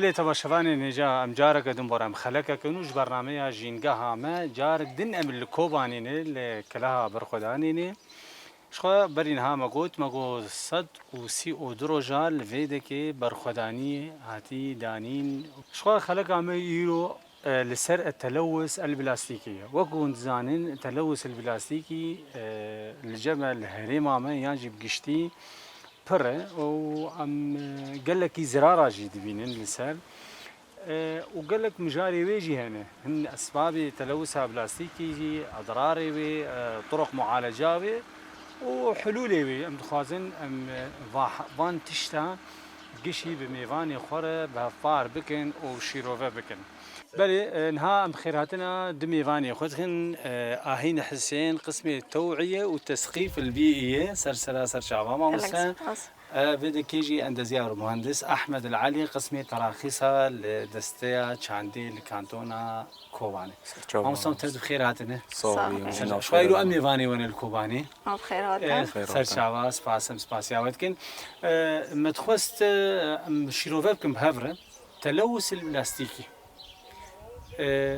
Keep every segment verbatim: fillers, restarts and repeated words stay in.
Lê temaşevanên hêja em careke din bor em xelekeke nû ji bernameya Jîngeha me carek din em li Kobanê ne, li Keleha Berxwedanê ne. Ji xwe berî niha me got, me got sed û sî û du roja li vê dekê berxwedaniyê hatî danîn. Ji xwe xeleka me îro, e, li ser telewis el plastîkê ye. Wek hûn dizanin, telewis el plastîkî, e, li cem me, li herêma me yan jî bi giştî pir e û em, e, gelekî zirara jî dibînin li ser. E, û gelek mijarê wê jî hene. Hin esbabê telewisa plastîkî jî, edrarê wê, e, turuq mualeca wê û hulûlê wê. Em dixwazin em, e, va-, van tişta gişî bi mêvanê xwe re bi hevpar bikin û şîrove bikin. Belê, e, niha em xêrhatina du mêvanê xwe dikin, e, Ahîn Hisên, qismê tewîye û tesqîf el bîî ye, ser sera ser çava mamoste. Gelek spas. E, vê dekê jî endezyar û muhendis Ahmed El Elî, qismê teraxîsa li desteya çandê li kantona Kobanê. Ser çava. Mamoste, em tev bi xêr hatine. Sağ ol, Sağ ol. Ser çava. Şwayî ro em mêvanê we ne li Kobanê. Ev xêr hatin. E, Xêr ser hatin. Çava, spas, em spasiya we dikin. E, me dixwest, e, em şîrove bikin bi hev re. Telewis el plastîkî. E,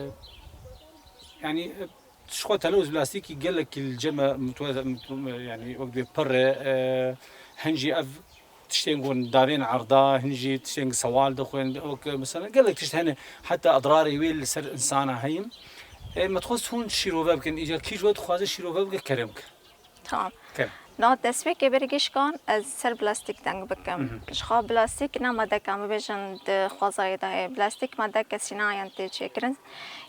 yanî, e, ji xwe telewis plastîkî gelekî li cem me, mutwe-, mutwe-, yanî, wek dibê pir e, e, hin jî ev tiştên ku davên erda, hin jî tiştên sewal dixwin, wek, mesela, gelek tişt hene, heta edrarê wê li ser insana heyî. E, me dixwest hûn şîrove bikin, îcar kî ji we dixwaze şîrove bike, kerem ke. Tamam. Kerem. Na destpêkê berî gişkan ez ser plastîk deng bikim. Mhm. Ji xwe plastîk ne madeke em bibêjin di xwezayê de ye. Plastîk madeke sînayen tê çêkirin.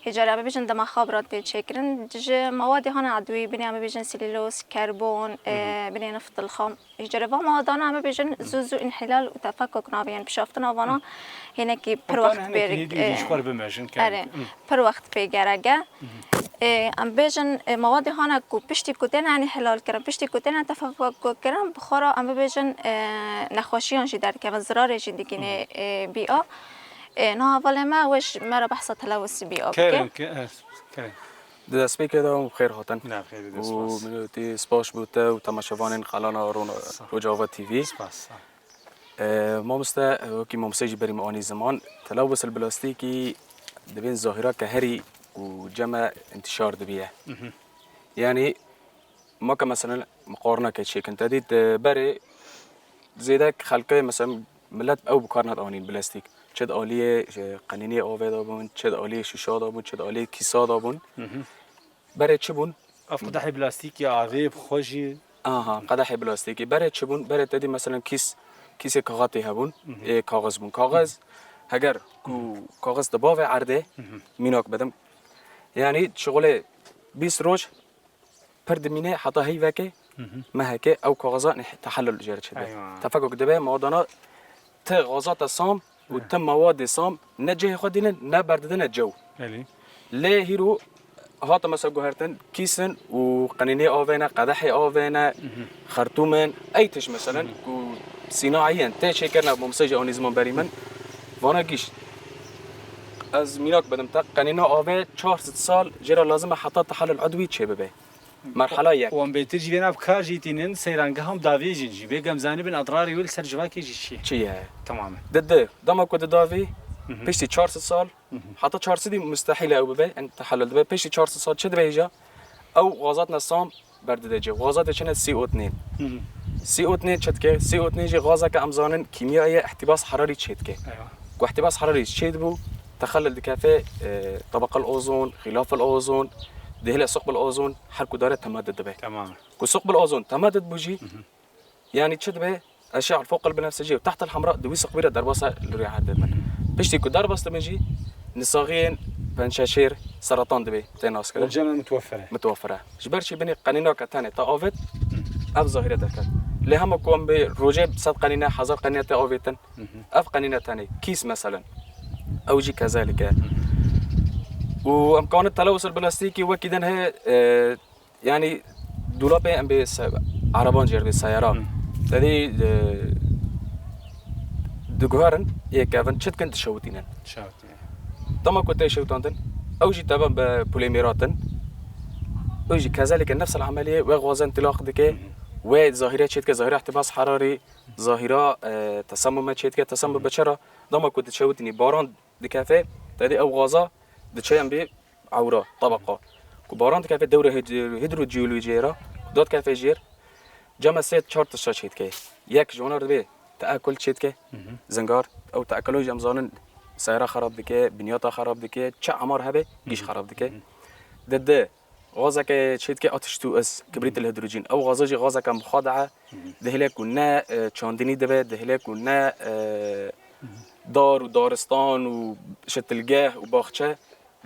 Hêca re em bibêjin dema xwe bira tê çêkirin. Ji mewadê hana edwî, binê em bibêjin sîlîlos, kerbon, e, Mhm. binê niftil xam. Hêca re va mawadana em bibêjin zû zû înhîlal û tefekuk navê, yên pişaftina vana Mhm. hinekî pir Û wext kan hinekî pêrik, hêdî e, jî ji xwe re bimejin, kerem. Erê. Mhm. Pir wext pê gerek e. Mhm. Ê, em bêjin, ê, mawadê hane ku piştî ku têne, yanî hilal kirin, piştî ku têne tefefek kirin, bi xwe re em bibêjin, ê, nexweşiyan jî derdikevin, zirarê jî digîne, Mhm. ê, bîya. Ê, niha hevalê me, we ji me re behsa telewis bîya bike. Kerem ke, ez, kerem. Di destpêkê de hûn bi xêr hatin. Ne, bi xêr, û spas. Min gotî spas bo te û temaşevanên qelana Rona-, Sağ ol. Rojava T V. Spas, sağ ol. E, mamoste, e, wekî mamoste jî berî min anî ziman, telewis el plastîkî dibên zahîra ke herî û cem me întişar dibiye. Mhm. Yanî, ma ke meselen miqarneke çêkin, te dît, e, berê zêde xelkê, meselen, milet ew bi kar nedianîn plastîk. Çi di aliyê, e, qenînê avê de bûn, çi di aliyê şûşa de bûn, çi di aliyê kîsa de bûn. Mhm. Berê çi bûn? Ev qedehê plastîkî avê bi xwe jî. Aha, qedehê plastîkî. Berê çi bûn? Berê te dî, meselen, kîs, kîsê kaxatê hebûn, Mhm. ê, kaxiz bûn. Kaxiz, heger ku kaxiz di bavê erdê, Mhm. mînak bidim, yanî şixulê bîst roj pir dimîne heta heyvekê, Mhm. mehekê, ew kaxiza ne-, tehellul jê re çêdibe. Eywa. Tefekuk dibe, madana ti xaza te sam û Eh. ti mewadê sam ne cihê xwe dînin, ne berdidine cew. Belê. Lê hîro hate mesela guhertin, kîs in û qenînê avê ne, qedehê avê ne, Mhm. xertûm in, ey tişt meselen Mhm. ku sînaî in, tê çêkirine, mamoste jî anî ziman berî min, vana gişt. Ez mînak bidim te, qenîna avê çar sed sal jê re lazim e heta tehellul udwî çêbibe. Merhala yek. Wan bêtir jî vê nav kar jî tînin, seyrangehan davêjin jî. Bêgem zanibin edrarê wê li ser civakê jî çi ye? Çi ye? Tamam e. Di di, dema ku di davî, Mhm. piştî çar sed sal, Mhm. heta çar sedî mustehîl e ew bibe, en tehellul dibe. Piştî çar sed sal çi dibe hêja? Ew xwazatine sam berdide cê. Xwazatê çi ne? C O two. Mhm. C O two çi dike? C O two jî xwazeke em zanin kîmyayê ihtibas herarî çê dike. Eywa. Ku ihtibas herarî çê dibû, tehellul dikefe, e, tabaqal ozon, xilafal ozon, dihile suqbil ozon, her ku dare temedid dibe. Tamam. Ku suqbil ozon temedid bû jî, Mhm. yanî çi dibe? Eşe'el fokal binefsecî û tehtel hemra di wî suqbî re derbasa li rûyê erdê dibin. Piştî ku derbas dibin jî, nisaxiyên pençeşêr, seratan dibe, tê nas kirin. Cem e mutweffer e. Mutweffer e. Ji ber çi binê qenînake tenê te avêt, ev zahîre derket. Lê hema ku em bê rojê sed qenîne, hezar qenîne tê avêtin, Mhm. ev qenîne tenê, kîs meselen, ew jî kezelîk e. Û em kanin telewis el plastîkî wekî din heye, e, yanî dolapê em bê se-, ereban jê re bê seyara. Hmm. Te dî, e, diguherin, yê kevin, çi dikin, dişewitînin. Dişewitînin. Dema ku tê şewitandin, ew jî teben bi polîmerat in. Ew jî kezelîke nefs el emeliyê wê xwaze întilaq dike. Hmm. Wê zahîre çêdike, zahîre îhtibas herarî, zahîra, e, tesemume çêdike, tesemum bi çi re? Dema ku diçewitînî, baran dikefe, tedê ew gaza diçe em bê ewra, tebeqa. Ku baran dikefe dewre hid-, hidrojeolojiyê re, ku dad kefe jêr, cem e sê çar tişta çêdike. Yek ji wana re dibê teakul çêdike, zingar. Ew teakulo jî em zanin seyara xerab dike, binyata xerab dike, çi emar hebe, gîş xerab dike. Di di, gazeke çêdike atiştû iz, kibrît il hidrojîn. Ew gaza jî gazeke mixade e. Dihêle ku ne, e, çandinî dibe, dihêle ku ne, e, dar û daristan û şitilgeh û baxçe,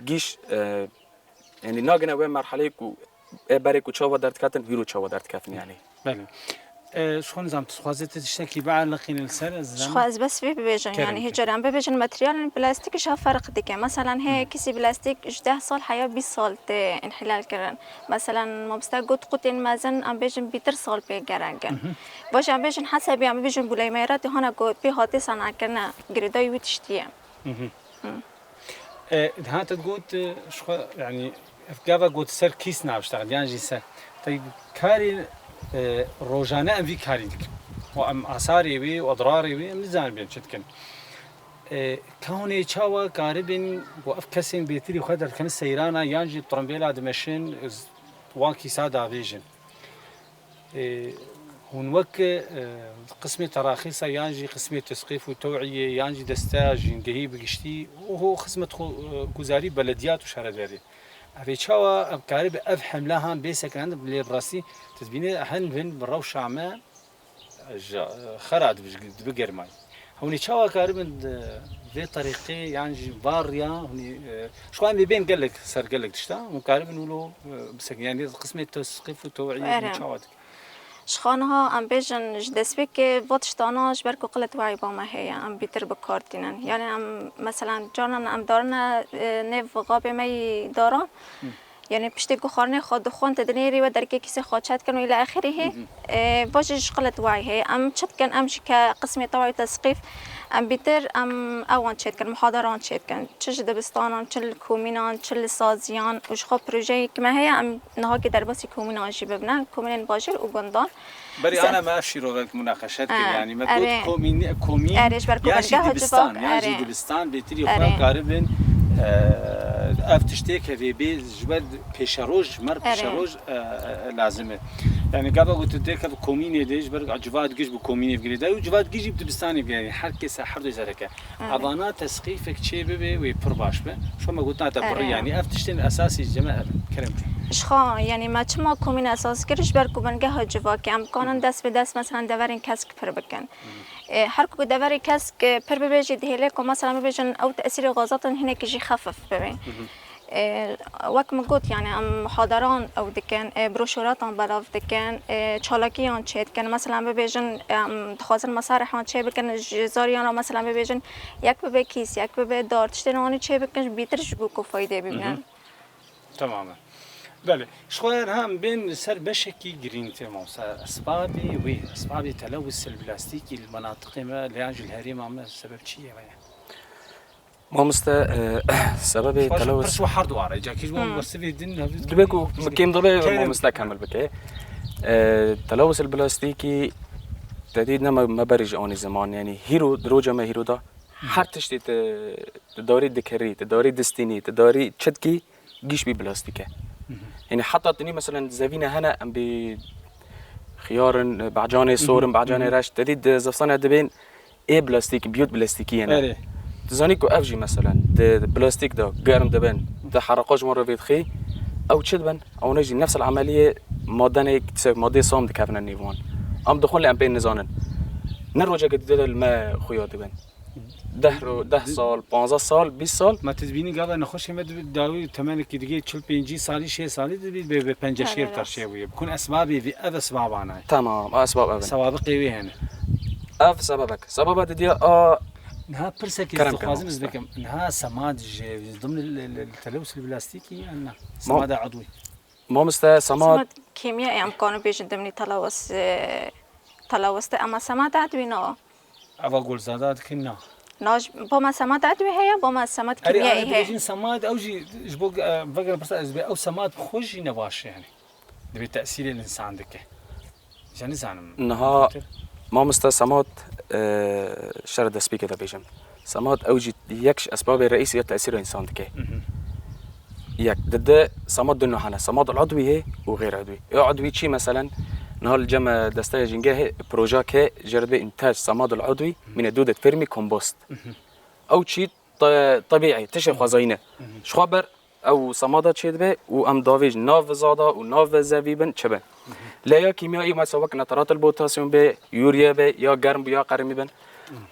gîş, e, yanî nagine wê merheleyê ku ê berê ku çawa derdiketin, hîro çawa derdikevin yanî. Belê. E, ji xwe nizam, tu dixwazî tu tiştekî bieleqînî li ser, ez Ji xwe ez bes vê bibêjim, Kerem yanî ke. Hêcer em bibêjin materyalên plastîk ji hev ferq dike. Meselen heye Hı. kîsî plastîk ji deh sal heya bîst sal tê înhîlal kirin. Meselen mamoste got qutên mezin em bêjin bîtir sal pê gerek in. Hı hı. Baş em bêjin hesebî em bibêjin bûleymeyra tê hana ku pê hatê sanakirine girêdayî wî tiştî ye. Hı hı. Hı. E, ha te got, e, ji xwe, yanî, ev gava got ser kîs navşta, yan jî ser. Te karê, e, rojane em vî karî dikin. Û em asarê wî û edrarê wî em nizanin bên çi dikin. E, ka hûn ê çawa karibin ku ev kesên bêtirî xwe derdikin seyrana yan jî bi tirembêla dimeşin, z-, wan kîsa davêjin? Ê, hûn wek, e, qismê teraxîsa yan jî qismê tesqîf û tewiyê yan jî desteya jîngehî bi giştî û xizmet xwe, e, guzarî belediyat û şaredarî. Ev ê çawa em karibe ev hemle han bê sekinandin, lê bi rastî tu dibînî hin bin bi rewşa me ji, e, xera dibi-, dibigermayî. Hûn ê çawa karibin di vê terîqê yan jî va riya hûn ê, e, ji xwe em ê bên gelek ser gelek tişta, hûn karibin wilo, e, bisekin. Yanî qismê tesqîf û tewiyê hûn Ere. çawa dikin? Ji xwe niha em bêjin ji destpêkê va tiştana ji ber ku qilet wayî ba me heye, em bîtir bi kar tînin. Yanî em, meselen, carnan em darine, e, nêv xabê me yî daran. Hı. Yanî piştî ku xwarinê xwe dixwin, te dinêrî we derkê kîsê xwe çet kin û île exirî hê. Hı hı. E, va jî ji qilet wayî heye. Em çi dikin? Em jî ke qismê tewayî tesqîf, em bîtir, em ewan çêdikin, muhadaran çêdikin. Çi ji dibistanan, çi li komînan, çi li saziyan û ji xwe projeyek me heye, em Niha ki derbasî komînan jî bibine, komînên bajêr û gundan. Berî Ze- ana me ev şîrovek munaqeşe dikir, He, yanî me erê. got komîn, komîn Erê, ji ber ku yan jî bingeha dibistan, civak, yan jî erê. dibistan bêtirî xwe Erê. karibin, e, ev tiştê kevê bê ji ber pêşeroj, ji mer Erê. pêşeroj, e, e, lazim e. Yanî gava ku tu dê kev komînê de ji ber civat giş bi komînê bigirê, da û civat giş jî bi dibistanê bigirê, her kes her du zereke. Erê. Evana tesqîfek çê bibe wê pir baş be. Şoma gotina te birî Erê. yanî ev tiştên esasî ji me ev in. Kerem ke. Ji xwe, yanî me çima komîn esas kir, ji ber ku bingeha civakê em dikanin Hı hı. dest bi dest, meselen, deverên kesk pir bikin. Hı hı. E, her ku deverê kesk, e, pir bibe jî dihêle ku, meselen, bibêjin ew tesîrê xezatin hinekî jî xefif bibe. Hı hı. E, wek min got, yanî em muhadaran ew dikin, e, broşuratan belav dikin, e, çalakiyan çê dikin. Meselen, bibêjin, em dixwazin mesarihan çê bikin, ji zariyan re, meselen, bibêjin, yek bibe kîs, yek bibe dar, tiştên wanî çê bikin, bîtir ji bo ku faydê bibînin. Hı hı. Temamen. Belê. Ji xwe re niha em bên ser beşekî girîng tê mamoste. Esbabê wê, esbabê telewis el plastîkî li menatiqê me, lê yan jî li herêma me sebeb çi ye? Mamoste, e, sebebê Ji xwe telewis pir ji her du are, cakî ji wan Hmm. wesivê din, hevî Dibe ku kêm dibe Kerem. mamoste kemil bike. E, telewis el plastîkî te dî ne me, me berî ji anî ziman, yanî hîro, di roja me hîro da, her tiştê te, te darî dikerî, te darî distînî, te darî çitkî, gîş bî plastîk e. Hı hı. Yanî heta dinî, meselen, zevîne hene, em bî xiyarin, becanê sorin, Hı hı. becanê Hı hı. reş, te dî di zivistane dibên ê plastîk, biyot plastîkî yene. Erê. Tu zanî ku ev jî, meselen, di plastîk de germ dibin, di herqa ji wan re vêdixî, ew çi dibin? Ew ne jî nefs el emeliyê madenê, madê sam dikevine nêv wan. Em dixwin lê em pê nizanin. Ne rojeke dide de li me xuya dibin. Deh ro-, deh sal, panzdeh sal, bîst sal. Ma tu dibînî gava nexweşê me dibi dawî temenekî digê çil pêncî salî, şêst salî dibî bê, bê penceşêr Helal olsun. terşê bûye. Bikun esbabê vî, ev esbabana ye. Tamam, a esbab ev in. Sewabiqê wê hene. Ev sebebek. Sebeba didiya a Niha pirsek ez Kerem dixwazim kema ez usta. bikim. Niha semad ji dimli li, li, li telewis li plastîkî yan na? Ma- Semada edwî. Mamoste, semad. Semad kêmiya em kanu bêjin dimlî telewis, e, telewis te, ama semad edwî na. Eva Gulzada dikin na. Na, ji bo me semad edwî heye, bo me semad Erê, kîmyayî anê heye. dibêjin semad, ew jî ji bo, e, veger pirsa ez bê, ew semad bi xwe jî ne baş e yani. Dibê tesîrê li insan dike. Çend zanim? Niha mamoste Samad, e, şer destpêkê de bêjim. Samad ew jî yek ji esbabê reîsî ya tesîra însan dike. Yek, dide Samad du nû hene. Samad el-udwî hê û xêr udwî. Ê udwî çi meselen? Niha li cem desteya jîngehê proje ke jê re dibê întaj Samad el-udwî, mîne dû de fermî kompost. Ew çî te-, tebîî, tişê xwezayî ne. Ji xwe ber ew samada çêdibe û em davêjin nav zada û nav zevî bin çi bin. Lê ya kîmyayî mesela wek nitrat el potasyum be, yûriye be, ya germ be, ya qerimî bin.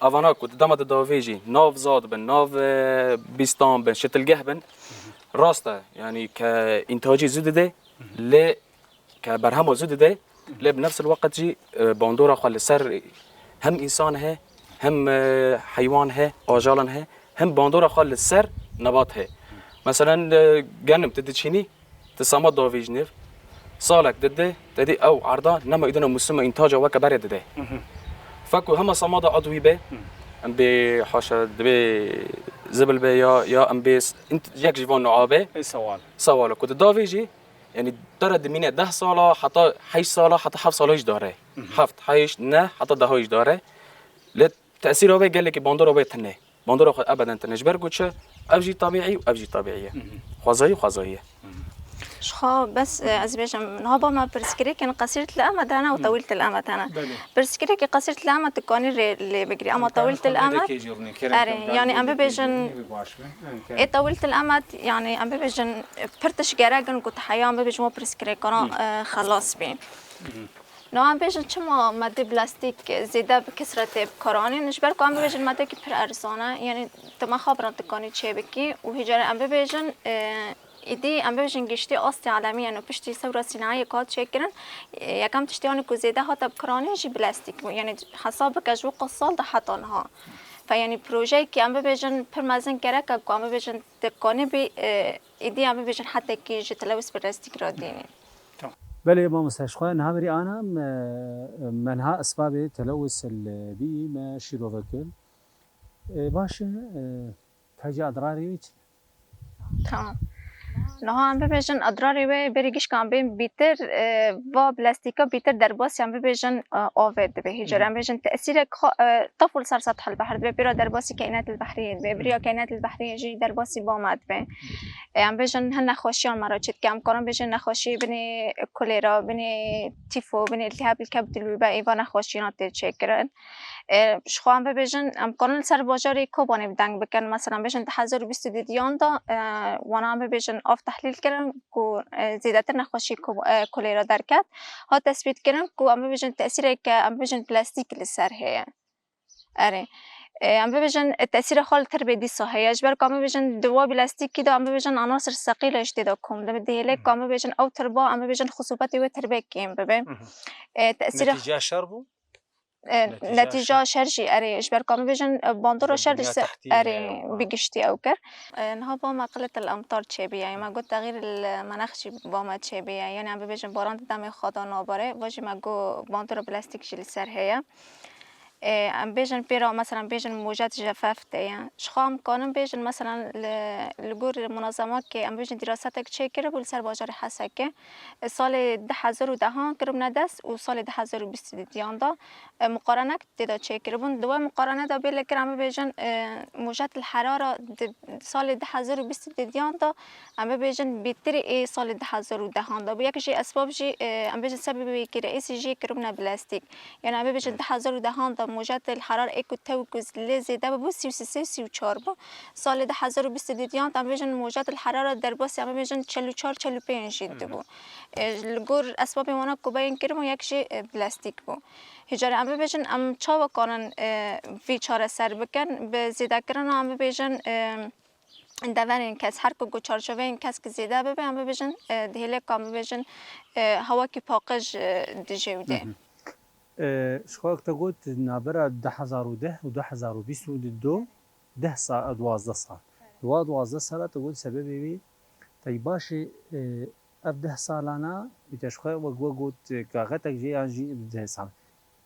Evana ku di dema di davêjî nav zad bin, nav, e, bîstan bin, şitilgeh bin. Rast e, yanî ke întacî zû dide, lê ke berhema zû dide, lê bi nefs el-weqt jî, e, bandora xwe li ser hem însan he, hem, e, heywan he, ajalan he, hem bandora xwe li ser nebat he. Meselen, e, genim tu diçînî, tu samad davêjinê, salek dide, te dî ew erda nema îdina musima întaca weke berê dide. Fek ku hema samada udwî be, em bê haşa dibê zibil be ya, ya em bê s-, int-, yek ji van nûa be. Ê sewal. Sewal e ku tu davêjî, yanî te re dimîne deh sala, heta heşt sala, heta heft sala jî dare. Heft, heşt, neh, heta deha jî dare. Lê tesîra wê gelekî bandora wê tune. Bandora xwe ebeden tune. Ji ber ku çi? Ev jî tebîî û ev jî tebîî ye. Xwezayî, xwezayî ye. Ji xwe bes, e, ez bêjim, niha ba me pirsgirêkên qesîr li Emed hene û tewîl li Emed hene. Belê. Pirsgirêkê qesîr li Emed dikanî rê lê bigirî. Ama tewîl li Emed, erê, yanî em bibêjin, ê tewîl li Emed, yanî em bibêjin, e, pir tişt gerek in ku tu heya em bibêjin wan pirsgirêkana, e, xelas bî. Niha em bêjin çima madê plastîk zêde bi kesretê bi kar anîn? Ji ber ku em bibêjin madekî pir erzan e, yanî tu mexabira dikanî çêbikî û hîcarê em bibêjin, e, Îdî em bibêjin giştî astê alemî, yanî piştî sewra sînayê ku hat çêkirin, e, yekem tiştê anî ku zêde hate bikaranîn jî plastîk bû. Yanî hesab bike ji wisa sal de heta niha. Fe yanî projeyekî em bibêjin pir mezin gerek e ku em bibêjin dikanî bî, e, îdî em bibêjin hetekî ji telewis plastîk re dînî. Belê mamoste, ji xwe niha berî ana me, me niha esbabê telewis li bî me şîrove kir. E, baş e, e, Ka jî adrarê wê çi? Tamam. Niha em bibêjin adrarê wê berî gişkan bên bîtir, e, va plastîka bîtir derbasî em bibêjin, e, avê dibe. Hîcar em bêjin tesîrek xwe, e, tefû li ser sethel behr dibe. Pêra derbasî keynet el behriyê dibe. Biriya keynet el behriyê jî derbasî ba me dibe. E, em bêjin hin nexweşiyan me re çêdike. Em karin bêjin nexweşiyê binê kolera, binê tîfo, binê iltihab el kebd el wîbe, êva nexweşiyana tê çêkirin. E, ji xwe em bibêjin, em karin li ser bajarê Kobanê bi deng bikin. Mesela, em bêjin di hezar û bîst û diyan de, e, wana em bibêjin av tehlîl kirin ku, e, zêdetir nexweşî ko-, e, kolera derket. Hat tespît kirin ku em bibêjin tesîreke, em bibêjin plastîk li ser heye. Erê. E, em bibêjin, e, tesîra xwe li tirbê dîsa heye. Ji ber ku em bibêjin di wa plastîkî de em bibêjin anasir seqîle jî tê de kom dibin. Dihêlê ku em bibêjin ew tirba, em bibêjin xisûbetê wê tirbê kêm bibe. E, tesîra Netîceya şer bû? E, netîja şer jî, erê, ji ber ku em bibêjin, e, bandora şer li ser, erê, bi giştî ew kir. E, niha ba me qilet el emtar çêbûye, me got texîr el menex jî ba me çêbûye. Yanî em bibêjin baran di demê xwe de nabare, va jî me got bandora plastîk jî li ser heye. E, em bêjin pêra, mesela, bêjin mojet jefef tê ye. Ji xwe em kanin bêjin, mesela, li, li gor munazemakê em bêjin dîrasetek çêkiribû li ser bajarê Hesekê. E, salê du hezar û dehan kiribûne dest û salê du hezar û bîst û diyan de, e, muqarenek tê de çêkiribûn. Di wê muqarene de bê li kir em bibêjin, e, mojet el herara di salê du hezar û bîst û diyan de em bibêjin bêtirî ê salê du hezar û dehan de bû. Yek jî esbab jî, e, em bêjin sebebê wê kir êsî jî kiribûne plastîk. Yanî em bibêjin du hezar û dehan de mojet el herar ê ku tew ku lê zêde bû, sî û sê, sî û çar bû. Salê du hezar û bîst û diyan de em bêjin mojet el herara derbasî em bibêjin çel û çar, çel û pênc jî dibû. E, li gor esbabên wana ku beyên kiribûn yek jî, e, plastîk bû. Hîcarê em bibêjin, em çawa kanin, e, vî çareser bikin? Bi zêdekirina em bibêjin, e, deverên kes, her ku ku çarçoveyên kesk zêde bibe, em bibêjin, e, dihêlê ku em bibêjin, e, hewakî paqij, e, dijê û dê. Hı hı. E, ji xwe wek te got, navbera du hezar û deh û du hezar û bîst û du, deh sa-, duwazdeh sal. Di wa duwazdeh sala te got sebebê wê, tey baş e, e, ev deh salana, îca ji xwe wek we got, e, kaxetek jê yan jî deh sal.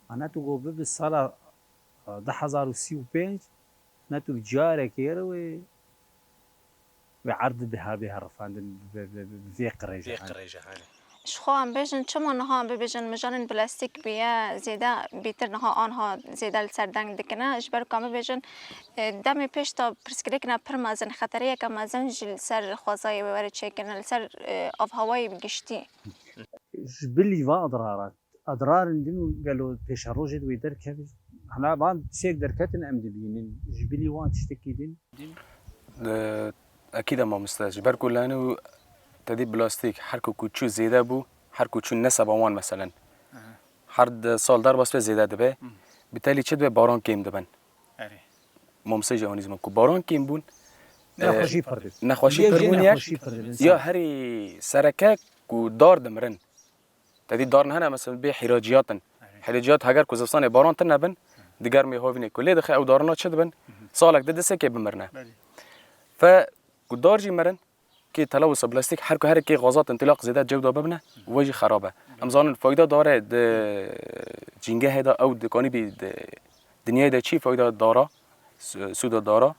Ana tu got bibe sala, e, du hezar û sî û pênc, ne tu bi carekê re wê, wê erd biha bê herifandin bi, bi, bi, bi vê qirêje Vê hane. Qirêje hane. Ji xwe em bêjin, çima niha em bibêjin mijanên plastîk bûye zêde bêtir, niha anha zêde li ser deng dikine? Ji ber ku em bibêjin, e, demê pêş de pirsgirêkine pir mezin, xeteriyeke mezin jî li ser xwezayê wê were çêkirin, li ser, e, avhewayê bi giştî. Ji bilî va adrara, adrarin din û gelo pêşerojê di wê derkevin? Hema van tiştek derketin em dibînin. Ji bilî wan tiştekî din? Di, ekîd e mamoste. Ji ber ku lane û tedî plastîk her ku, ku çû zêde bû, her ku çû ne seba wan meselen. Aha. Her di sal derbas be zêde dibe. Hı. Bi telî çi dibe? Baran kêm dibin. Erê. Mamoste jî anî ziman ku baran kêm bûn. Nexweşî e, pir dibin. Nexweşî Yek pir jî bûn yek. Nexweşî pir dibin. Ya herî sereke ku dar dimirin. Tedî darn hene, mesela bê hîraciyat in. Erê. Hîraciyat heger ku zivistanê baran tune bin, di germê havînê ku lê dixe ew darina çi dibin? Salek di disekê bimirine. Belê. Fe ku dar jî mirin, kê telewisa plastîk her ku herê kê xazat întilaq zêde cewda bibine, we jî xerab e. Em zanin fayda dare di cîngehê de ew dikanî bî di dinyayê de çi fayda dara, su-, sûda dara.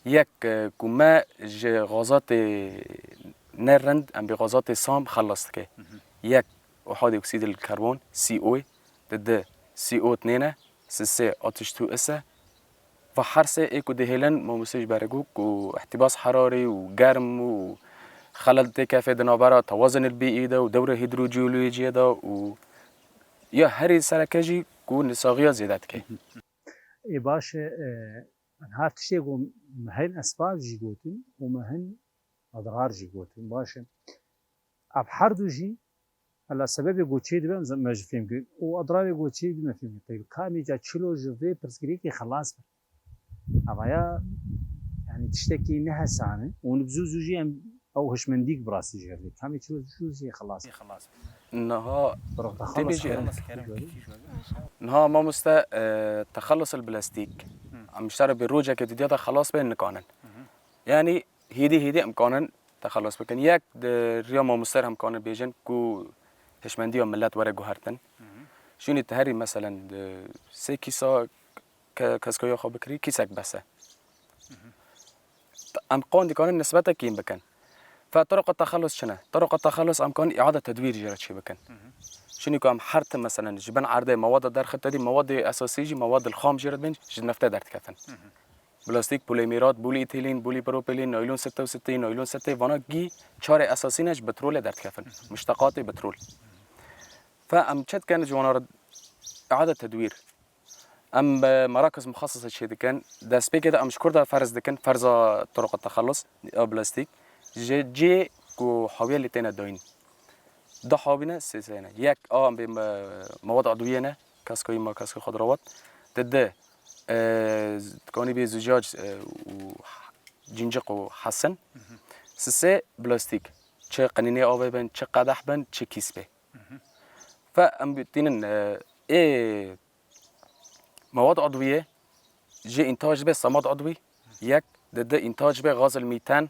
Yek, e, ku me ji xazatê ne rind, em bê xazatê sam xelas dike. Yek, uhadê oksîdil karbon, C O, di di C O tnêne, sisê atiştû ise. Va her sê ê ku dihêlin, mamoste ji ber ku, ku ihtibas herarî û germ û xelel tê kefê di navbera tewazinil bî de û dewre hîdrojeolojiyê de û ya herî sereke jî ku nisaxiya zêde dike. Ê baş e, e, her tiştê ku me hin esbab jî gotin û me hin adrar jî gotin. Baş e. Ev her du jî, hela sebebê ku çê dibe, me ji fêm kir. Û adrarê ku çê dibe, me fêm kir. Qey kamê ca çilo ji vê pirsgirêkê xelas be. Ava ya, yani tiştekî ne hesan e. Û bi zû zû jî em ew hişmendîk bi rastî jê re. Kamê çilo zû jî xelas be. Niha Bro, tê bêjî, texelus kerem. Niha mamoste, e, texelus el plastîk. Hı. Em ji te re bi rojekê di diya de xelas bên nikanin. Hı hı. Yani hêdî hêdî em kanin texelus bikin. Yek di riya mamoste re em kanin bêjin ku hişmendiya millet were guhertin. Hı hı. Şûnî tu herî meselen di sê kîsa ke-, keskoya xwe bikirî, kîsek bes e. Hı hı. Em qan dikanin nisbete kêm bikin. Fe turuqa texelus çi ne? Turuqa texelus em kanin îade tedwîr jê re çê bikin. Hı hı. Şûnî ku em her tim meselen ji bin erdê mewada derxin, tedî mewadê esasî jî mewadil xam jê re dibên ji nefte derdikevin. Hı hı. Plastîk, polîmerat, polîetîlîn, polîpropîlîn, naylon site û sitî, naylon sitî, vana gî çarê esasî ne ji petrolê derdikevin. Muşteqatê petrol. Fe em çi dikin ji wana re îade tedwîr? Em bi merakiz muxasise çê dikin. Destpêkê de em ji kur de ferz dikin, ferza turuqa texelus ya plastîk. Ji cê ku hawiye lê têne dayîn. Du hawî ne, sê sê ne. Yek, a, em bê me-, mewad adwiyê ne, kaskoyî me, kaskoyî xwe dirawat. Di di, e, z-, dikanî bê zucac, e, û cinciq û hesin. Hı hı. Sisê plastîk. Çi qenînê avê bin, çi qedeh bin, çi kîs bê. Hı hı. Fe em bê tînin, e, ê Mewad adwiyê jê întac dibe samad adwî, yek, di di întac dibe gazil mîten,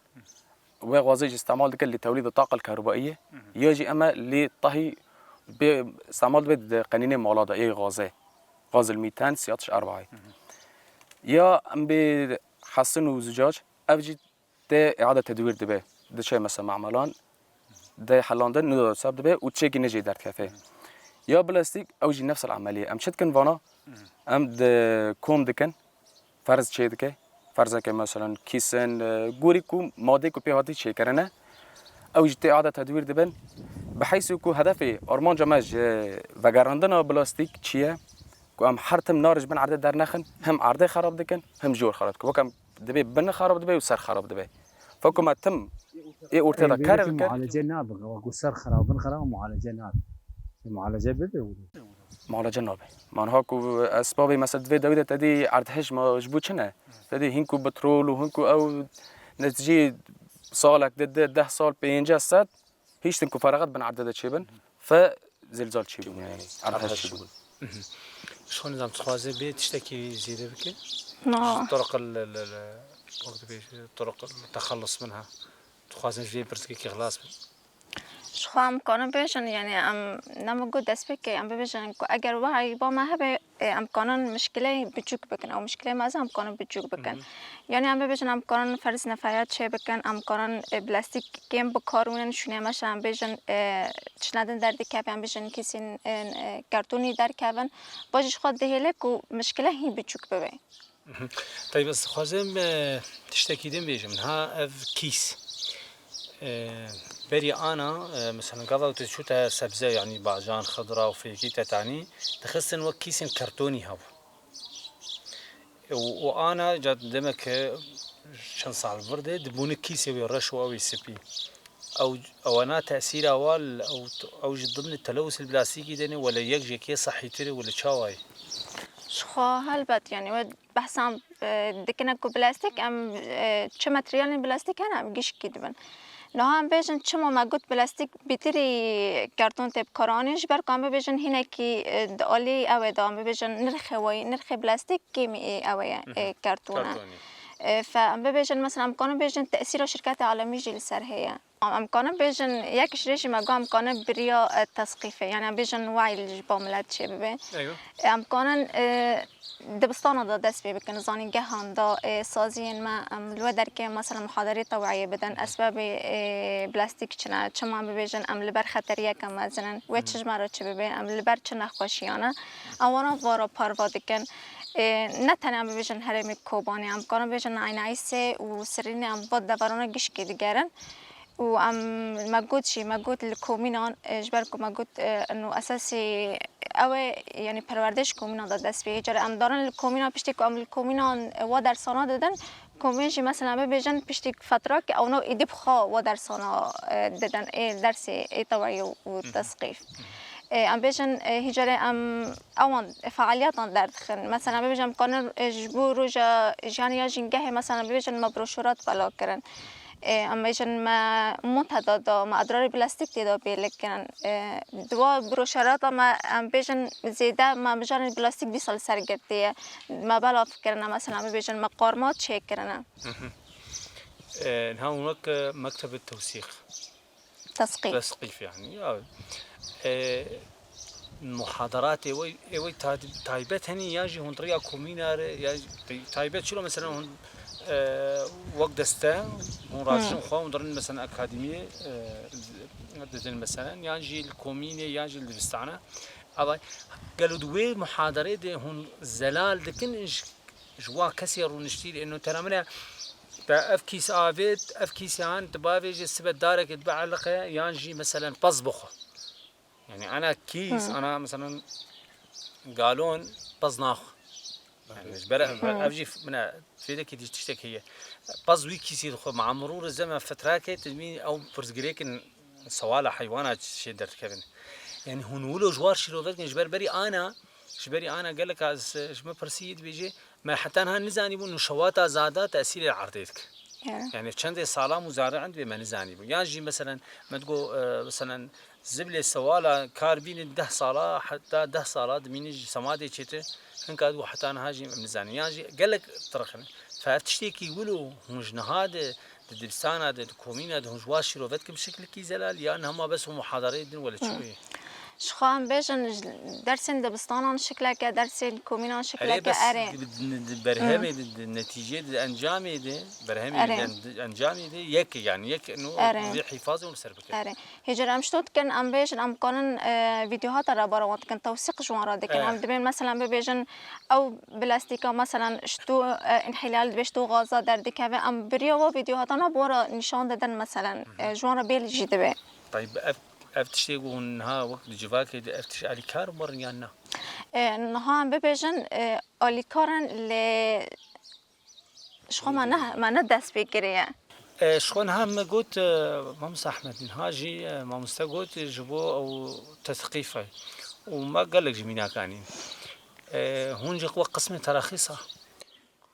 wê gazê jî îstemal dike li tewlîd taqil kehrûbayiyê, ya jî eme lê tahî bê îstemal dibe di qenînê mala de ê gazê. Gazil mîten, siyatiş erbaî. Ya em bê hesin û zucac, ev jî tê îade tedwîr dibe. Diçe mesela mamelan, dê helandin, nû seb dibe û çekî ne jê derdikeve. Ya plastîk, ew jî nefs el emeliyê. Em çi dikin vana? Em di kom dikin, ferz çê dike. Ferzeke mesela kîsin, e, gorî ku madê ku pê hatî çêkirine, ew jî tê îade tedwîr dibin. Bi heysû ku hedefê armanca me ji vegerandina plastîk çi ye? Ku em her tim nar ji bin erdê dernexin, him erdê xerab dikin, him jor xerab dikin. Wek em dibê bin xerab dibe û ser xerab dibe. Feko me tim ê ortê de Ê, ker vêrekî bike. Muhalece nabe. Wek ser xerab, bin xerab muhalece nabe. Muhalece bibe û Muhalece nabe. Manha ku esbabê mesela divê dewî de tedî erdhej ma ji bo çi ne? Tedî hîn ku petrol û hîn ku ew netîcî salek de, de deh sal, pênceh sed, hîştin ku feraxet bin erdê de çêbin. Fe zilzal çêbûn, yani, erdhej çêbûn. Mhm. Ji xwe nizam dixwaze bê tiştekî zêde bike. Na. Ji turuq li, li, li, wek dibêje, turuq li texellus bin ha. Dixwazin ji vê pirsgirêkê xilas bin. Ji xwe em karin bêjin, yani, em ne min got destpêkê, em bibêjin ku eger wahî ba me hebe, Ê, em kanin mişkilê biçûk bikin, ew mişkilê mezin em kanin biçûk bikin. Yanî em bibêjin em kanin ferz nefaya çê bikin, em kanin, ê, plastîk kêm bikarin, şûnê meşa em bêjin, ê, çi nedin derdikeve, em bêjin kîsên, ê, ê, kartonî derkevin. Bo jî ji xwe dihêle ku mişkile hîn biçûk bibe. Mhm. Tayb, ez dixwazim, e, tiştekî din bêjim. Niha ev kîs, e, berî ana, e, mesela gava tu çûte sebze, yanî bacan, xidra û fêkî te tanî, dixistin wek kîsên kartonî hebû. Û, û ana ca demek çend sal vir de dibûne kîsê wê reş û ew ê spî. Ew, ewana tesîra wa li ew, ew ji dimnê telewusê plastîkî de ne, wele yek jê kê sehîtir e, wele çawa ye? Ji xwe helbet, yanî we behsa, e, dikine ku plastîk em, e, çi materyalên plastîk hene em gişkî dibin. Niha em bêjin çima me got plastîk bêtirî karton tê bikaranîn, ji ber ku em bibêjin hinekî, e, di alî ew ê de em bibêjin nirxê wayî, nirxê plastîk kêmî ê ew ê, e, karton e. Kartonî. E, fe em bibêjin mesela em kanin bêjin tesîra şirketê alemî jî li ser heye. Em kanin bêjin, yek ji rê jî me got em kanin bi riya, e, tesqîfê, yanî em bêjin we'y ji bo milet çêbibe. Eywa. Em kanin, e, dibistana de dest pê bikin, zanîngehan de, e, saziyên me, em li we derkê mesela muhaderê teweyê bidin, esbabê, e, plastîk çi ne, çima em bibêjin em li ber xeteriyeke mezin in, wê çi ji me re çi bibe, em li ber çi nexweşiyan e, em wana vara parva dikin. E, ne tenê em bibêjin herêmê Kobanê, em kanin bêjin Eynayîsê û Sirînê, em va deverana gişkê digerin. Û em, me got jî, me got li komînan, e, ji ber ku me got, e, ino esasî ew e, yanî perwerde ji komînan de dest pê. Cara em darin li komînan, piştî ku em li komînan, e, wa dersana didin, komîn jî mesela bibêjin piştî fetrak ewna êdî bi xwe wa dersana, e, didin, ê dersê, ê teweyê û tesqîf. E, em bêjin, e, hî carê em ewan fealiyatan derdixin. Mesela bibêjin em kanin, e, ji bo roja jiyanê ya jîngehê mesela bibêjin me broşurat belav kirin. Ê, em bêjin me munteda da, me edrarê plastîk tê da bêlik kirin. Ê, di wa broşerata me, em bêjin zêde me mijarên plastîk dîsa li ser girtiye. Me belav kirine, mesela bibêjin me qarma çêkirine. Mhm. Ê, niha wek, e, mektebe tewsîq. Tesqîf. Tesqîf yani. Ya, e, muhadaratê wê, ê wê ta-, taybet henî ya jî hûn riya komîna re, ya jî tay-, taybet çilo mesela hûn, e, wek deste, hûn radijin xwe, hûn dirin mesela akademiyê, e, didin mesela, yan jî li komînê, yan jî li dibistana. Ava gelo di wê muhadarê de hûn zelal dikin ji, ji wa kesê rûniştî re, eno tera min e, te ev kîs avêt, ev kîsê han, tu bavêjê sibe dareke dibe eliqe, yan jî mesela pez bixwe. Yani ana kîs, ana mesela galon pez naxwe. Yani ji ber ev, ev jî mina fêdekî dî tiştek heye. Pez wî kîsî dixwe, ma mirû re zeme fitrakê, tu dibînî ew pirsgirêkin sewala heywana çê derdikevin. Yani hûn wilo ji war şîrove dikin, ji ber berî ana, ji berî ana gelek ez ji min pirsî dibêje, me heta niha nizanîbû nûşewata zada tesîrê erdê dike. Ya. Yani çendê sala muzari'in dibê me nizanîbû. Yan jî meselen, me digo, e, meselen, ziblê sewala kar bînin deh sala, heta deh sala dimînin ji semadê çêtir, hinka digo heta niha jî em nizanin. Yan jî gelek tirxin. Fe ev tiştekî wilo hûn ji niha de di dibistana de, di komîna de hûn ji wa şîrove dikin bi şeklikî zelal, yan hema bes û muhadareyê din wele çi wê? Ji xwe em bêjin, ji dersên dibistanan şikleke, dersên komînan şikleke, bes erê. Di, di, di berhemê de, di netîcê de, di encamê de, berhemê de, di encamê de yek e, yani yek no vê hîfazê hûn li ser bikin. Erê. Hêcer em ji to dikin, em bêjin, em kanin, e, vîdeohata re bara wan dikin, tewsîq ji wan re dikin. Em dibên meselen bibêjin, ew plastîka meselen ji to, e, înhîlal dibe, ji to gaza derdikeve, em bi riya wa vîdeohatana bi wan re nîşan didin meselen, e, ji wan re bêl jî dibe. Tayb, ev, ev tiştê ku hûn niha wek di civakê de ev tişt alîkar in yan na? E, niha em bibêjin, e, alîkar in lê Ji xwe me ne, me ne dest pê kiriye. E, ji xwe niha me got, e, Mamoste Ehmed, niha jî, e, mamoste got, e, ji bo ew tesqîf e. Û me gelek ji mînakan in. E, hûn jî wek qismê teraxîsa?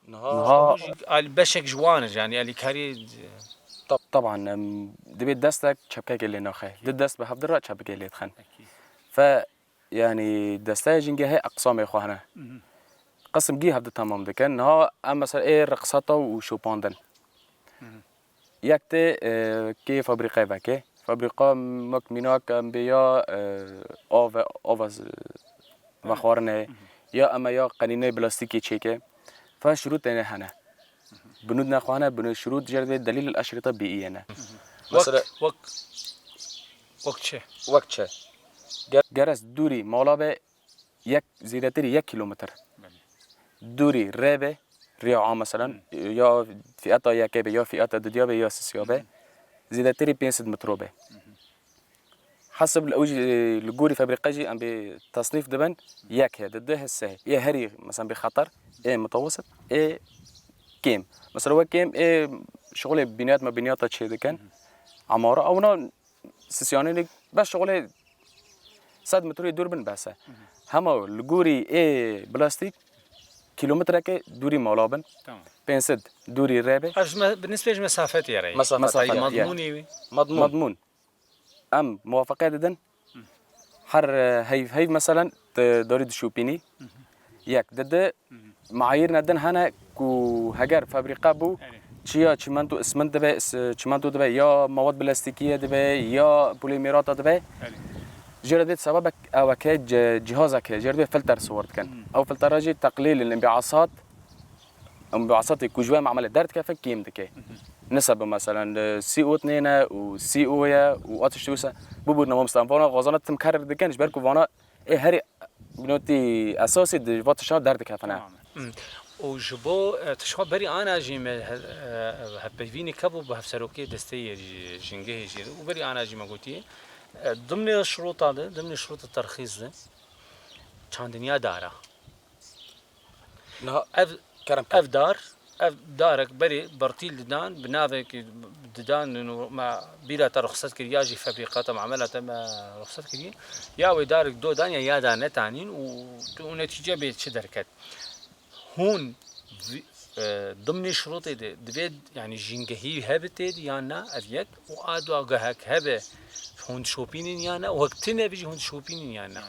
Niha Niha hûn jî al-, beşek ji wan e, yani alîkariyê, e, Tab-, taban, em, divê destek çepkekê lê naxe. Di dest bi hevdira çepkê lê dixin. Ekî. Fe Yani desteya jîngehê eqsamê xwe hene. Mhm. Qisim gî hevdi temam dikin. Niha em mesela ê riqsata û şopandin. Mhm. Yek tê, e, kê fabrîqe veke. Fabrîqa wek mînak em bê ya, e, ave, ava z-, vexwarinê. Mhm. ya eme ya qenînê plastîkê çêke. Fe şurût têne hene. Binûd nexwe hene, binûd şurût jê re divê delîl el eşrîta bî î ye ne. Mesela Wek, wek, wek çi? Wek çi? Geres dûrî mala be yek, zêdetirî yek kîlometr. Dûrî rê be, rêya a meselen, ya fiyata yekê be, ya fiyata didiya be, ya sisiya be, zêdetirî pênc sed metro be. Hesib li ew jî, li gorî febrîqe jî em bê tesnîf dibin, yek heye, di du heye, sê heye. Ê herî, mesela bê xeter, ê mutawasit, ê kêm. Mesela wek kêm, ê şixulê bîniyat me bîniyata çê dikin. Emara, ewna sisyanê bes şixulê sed metroyê dûr bin bes e. Hema li gorî ê plastîk, kîlometreke dûrî mala bin. Tamam. Pênc sed dûrî rê be. Ev ji me, bi nisbê ji mesafetê re ye. Mesafet, Mesafet, ya. Madmûnê wî. Madmûn. Madmûn. Em muwafeqe didin. Her, e, heyv, heyv meselen tu darî dişopînî. Yek. Di du, meayîrine din hene ku heger febrîqe bû, Erê. Çiya çîmento, ismint dibe, is-, çîmento dibe, ya mewad plastîkî ye dibe, ya polîmerata dibe. Erê. Jê re dê sebebek ewek heye, ci-, cihazek heye, jê re dê filter siwar dikin. Ew filtera jî teqlîl in, inbiasat, Em bi esatê ku ji we memelê derdikeve kêm dike. Nise bi meselen, e, C O têne û C O ye û a tiştî wisa. Bibûrne mamoste, em vana xwezana tim ker dikin, ji ber ku vana ê herî binotî esasî di va tişta derdikevine. Tamam. Hmm. Û ji bo, e, tişta berî ana jî me he-, e, hevpeyvînê kebû bi hevserokê desteyê jî, jîngehê jî. Û berî ana jî me gotiye, e, dimnê şirota de, dimnê şirota terxîz de, çandiniya dara. Niha Ev, kerem ev dar, ev darek berê bertîl didan, bi navekî didan, û me bîra te ruxset kir, ya jî febrîqata, mamela te me ruxset kiriye. Ya wê darek do dan ya ya da netanîn û tu û netîce bê çi derket? Hûn vî, e, dimnê şirotê de divê, yanî jîngehî hebe tê de yan na, ev yek, û a dua gehek hebe hûn dişopînin yan na, û hek tune bijî hûn dişopînin yan na.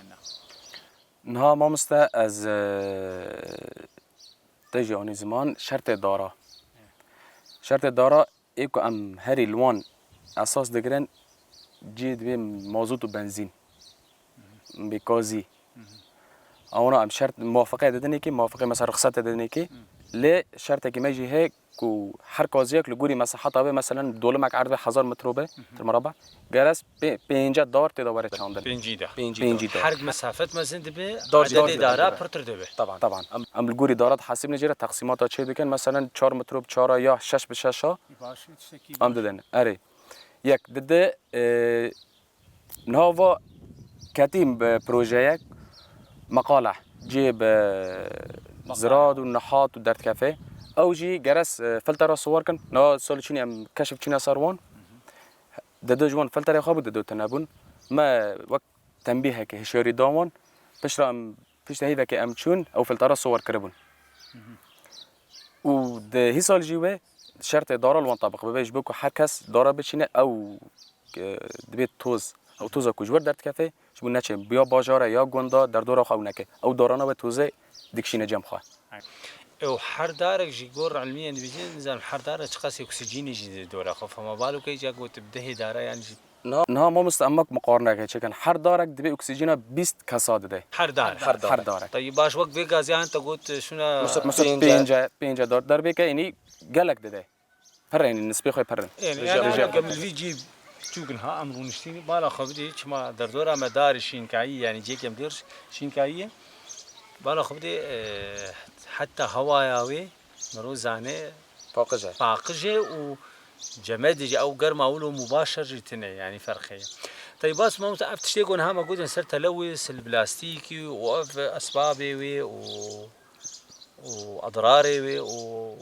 Niha mamoste ez, e, te jî anî ziman şertê dara. Şertê dara ê ku em herî li wan esas digirin cî divê mazot û benzîn. Bê gazî. Ewana em şert muwafeqe didinê kî, muwafeqe mesela ruxsete didinê kî. Lê şertekî me jî heye ku her kaziyek li gorî mesaheta wê, meselen dolimek erd be hezar metro be, tir mereba, geres pê-, pênce dar tê de were çandin. Pêncî de. Pêncî dar. Her mesafet mezin dibe, Dar, dar adedê dara dibe. Pirtir dibe. Taban. Taban. Em, em li gorî dara dihesibine jê re teqsîmata çê dikin, meselen çar metro bi çar a ya şeş bi şeş a. Em didin. Erê. Yek, dide, e, Niha va ketî bi projeyek meqale cihê bi ziraat û nihat û derdikeve. Ew jî geres, e, filtera siwar kin. Niha salê çûnî em keşif çûne ser wan. Dido ji wan filterê xwe bû, dido tune bûn. Me wek tembîhekê hişyarî da wan. Piştre em, piştre hêvekê em çûn, ew filtera siwar kiribûn. Û di hîsal jî wê şertê dara li wan tebiq bibe, ji bo ku her kes dara biçîne, ew, e, dibê toz, ew toza ku ji wir derdikeve, ji bo neçe ya bajara ya gunda derdora xwe ew neke. Ew darana wê tozê dikişîne cem xwe. Ew her darek jî gor ilmiyen dibêjin, nizanim her darek çiqas oksijînê jî didore xwe. Fema balo key ca got bi dehê dara yan jî Niha, niha mamoste em wek muqarineke çêkin. Her darek divê oksîjîna bîst kesa dide. Her dar. Her darek. Her darek. Tabii baş wek vê gazê han te got şuna Mesela pênce, pênce dar derbêke, yanî gelek dide. Pir in, nisbê xwe pir in. Yani, Rêje, yani, rêje. Em li vî cî çûkin ha, em rûniştîn, bala xwe bidê, çima derdora me darê şînkayî, yani cêkem dêr şînkayî ye. Bala xwe bidê, e, heta hewaya wê, Miro zane Paqij e. Paqij e û cemedê jî ew germa wilo mubaşer jî tune, yanî ferqê ye. Tey bas mamoste, ev tiştê ku niha me gotin ser telewîz, li plastîkî û ev esbabê wê û, û edrarê wê û,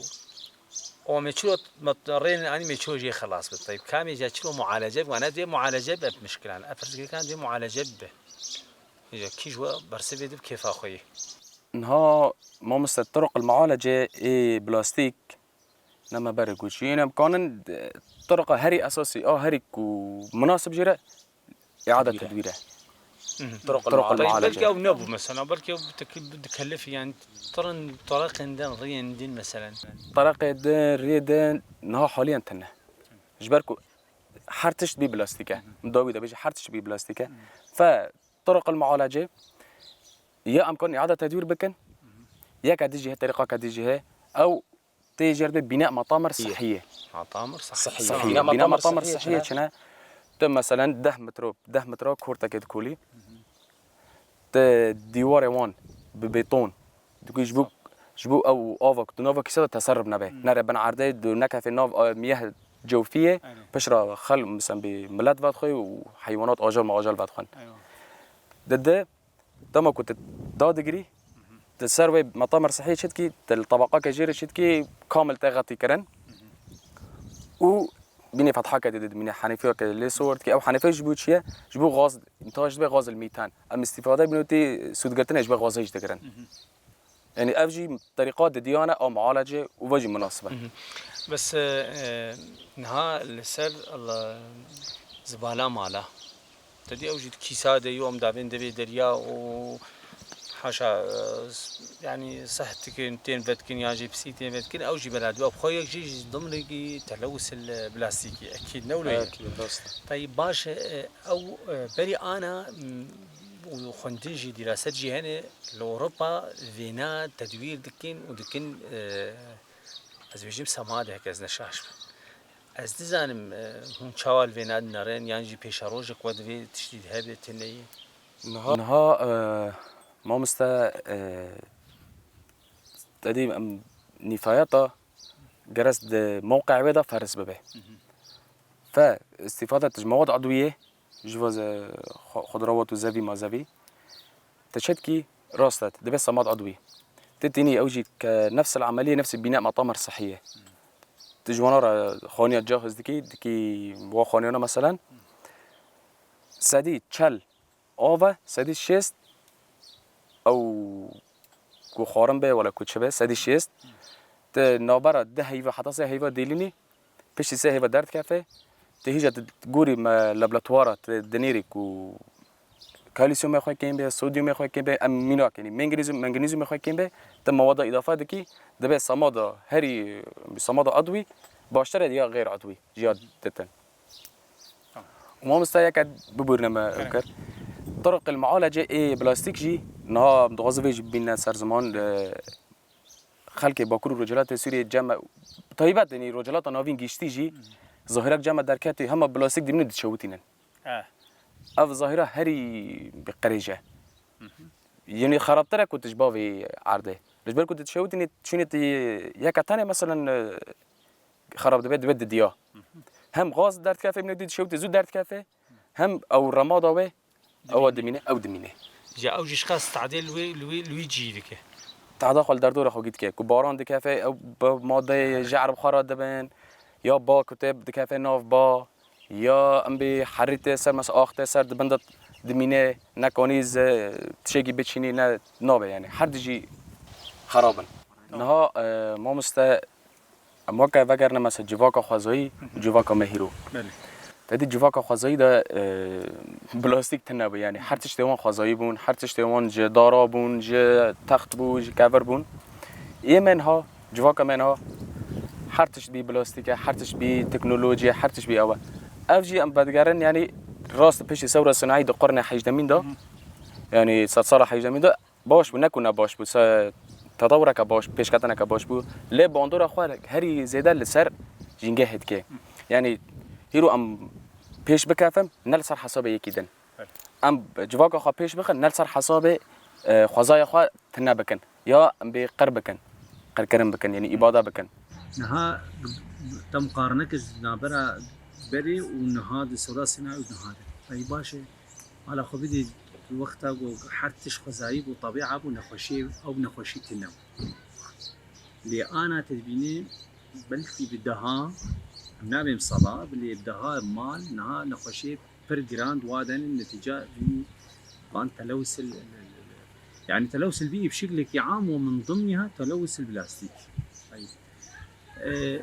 û me çilo, me rê anî me çilo jê xelas bit. Tey kamê jî çilo mualece bik, wana dê mualece be mişkilan. Ev pirsgirêkan dê mualece bibe. Îja kî ji we bersivê dib kêfa xwe yê. Niha mamoste, turuq el mualece ê plastîk ne me berê goçî. Yine em kanin, e, turuqa herî esasî, a herî ku munasib jê re îade tedwîr e. Turuq el mualece. Belkî ew nebû mesela, belkî ew dikelif, yani tirin taraqên din, riyên din mesela. Taraqê din, riyê din niha haliyen tune. Ji ber ku her tişt bî plastîk e. Dawî de bêje her tişt bî plastîk e. Fe turuq el mualece Ya em kan îada tedwîr bikin, yeka dijî he, terîqaka dijî he, ew tê jêr bê bîne matamir sihiyê. Matamir sihiyê. Sihiyê. Bîne matamir sihiyê çi ne? Tu meselen deh metro, deh metra kortekê dikolî. Te dîwarê wan bi beton dikî ji bo, ji bo ew ava ku tu nava kîsa de teserrif nebe. Nere bin erdê, tu nekefê nav, e, miyeh cewfiyê, pişra xel, misal bî milet vedixwe û heywanat ajal ma ajal vedixwen. Didi, dema ku tu dadigirî, tu ser wê metamir sihiyê çi dikî, tu li tabaqake jêrê çi dikî, kamil te xetî kirin. Û bînê fethake didi, bînê henîfiyake lê sor dikî. Ew henîfe ji bo çi ye? Ji bo gaz, întihaj dibe gaz li mîten. Em îstîfade bînotî sûdgirtinê ji bo gazê jî digirin. Yanî ev jî terîqa didiyane a mualece û ve jî munasib e. Bes, e, niha li ser zibala mala. Te dî ew jî di kîsa de yo, em davên devê derya û haşa, e, s-, yanî seh dikin, tên vedikin yan jî pisî tên vedikin, ew jî bela dû. Ew xwe yek jî ji dimrî telewis li plastîkî. Ekîd ne wilo ye. Ekîd, rast e. Tayî baş e, ew, e, berî ana, m, û xwendin jî dîraset jî hene li Ewropa vêna tedwîr dikin û dikin, e, ez bêjim semadek ez ne şaş bim. Ez nizanim, e, hûn çawa li vêna dinerin, yan jî pêşerojek we divê tiştî hebe, tune ye? Niha, niha, e, mamoste, e, te dî em nîfayeta gerek di mewqeê wê de ferz bibe. Fe îstîfade tu ji mewad edwiyê, ji va ze-, xwe-, xudrawat û zevî ma zevî. Te çetkî rast e, dibe semad edwî. Tê tînî ew jî ke nefs el emeliyê, nefs bîne metamir sihiyê. Tu ji wana re xaniya cahiz dikî, dikî wa xaniyana meselen. Sedî çel av e, sedî şêst ew ku xwarin be, wala ku çi be, sedî şêst. Ti navbera du heyva heta sê heyva dêlînî, piştî sê heyva derdikefe. Ti hîja ti gorî me laboratuvara ti dinêrî ku kalsiyumê xwe kêm be, sodyumê xwe kêm be, em mînak, yanî mengnîzyum, mengnîzyumê xwe kêm be, ti mewada îdafe dikî, dibe semada herî, semada edwî baştir e ya xeyr edwî, ji ya ditin. Û mamoste yeke bibûrine me ew kir. Turuq el mualece ê plastîk jî niha em dixwazin vê jî bîne ser ziman, e, xelkê Bakur û Rojhilatê Sûriyê cem me, taybet, yanî Rojhilata Navîn giştî jî zahirek cem me derketî, hema plastîk dimîne dişewitînin. Ev zahira herî bi qirêj e. Yanî xerabtir e ku tu ji bavê erdê. Ji ber ku tu dişewitînî, çûnî tu yeke tenê meselen, e, xerab dibe, dibe didiya. Hem gaz derdikefe, minê dî dişewitî zû derdikefe, hem ew remada wê, ewa dimîne, ew dimîne. Ya ew jî ji qas tadê li wê, li wê, li wî cî dike. Tahda xwe li derdora xwe gî dike. Ku baran dikefe, ew bi madeyê je'r bi xwe re dibin, ya ba ku tê dikefe nav ba, ya em bê herî tê ser, mes ax tê ser, di bin de dimîne, nekanî ze tişekî biçînî, ne nabe, yanî her di jî xerab in. Niha, e, mamoste, em weke vegerine mesela civaka xwezayî û civaka me hîro. Belê. Te dî civaka xwezayî de, e, plastîk tune bû, yanî her tiştê wan xwezayî bûn, her tiştê wan ji dara bûn, ji text bû, ji kevir bûn. Ê me niha, civaka me niha, her tişt bî plastîk e, her tişt bî teknolojî ye, her tişt bî ew e. Ev jî em vedigerin, yanî rast piştî sewra sinayî di qurnê hejdemîn de, yanî sedsala hejdemîn de, baş bû, ne ku ne baş bû, se-, tedawureke baş, pêşketineke baş bû. Lê bandora xwe herî zêde li ser jîngehê dike. Yanî hîro em pêş bikevin, ne li ser hesabê yekî din. Em civaka xwe pêş bixin, ne li ser hesabê, e, xwezaya xwe tune bikin. Ya em bê qir bikin, qirkirin bikin, yanî îbada bikin. Niha te muqarineke ji navbera berê û niha di sewda sînayî û niha de. Pey baş e. Hala xwe bidî wexta ku her tişt xwezayî bû, tebîa bû, nexweşiyê, ew nexweşî tune bû. Lê ana te dibînî belkî bi deha, em nabêm sala, lê bi deha mal niha nexweşiyê pir giran di wa de ne, netîca vî van telewsil, yanî telewsil vî bi şeklekî am û min dimnî ha telewsil plastîk. Tayîb. E,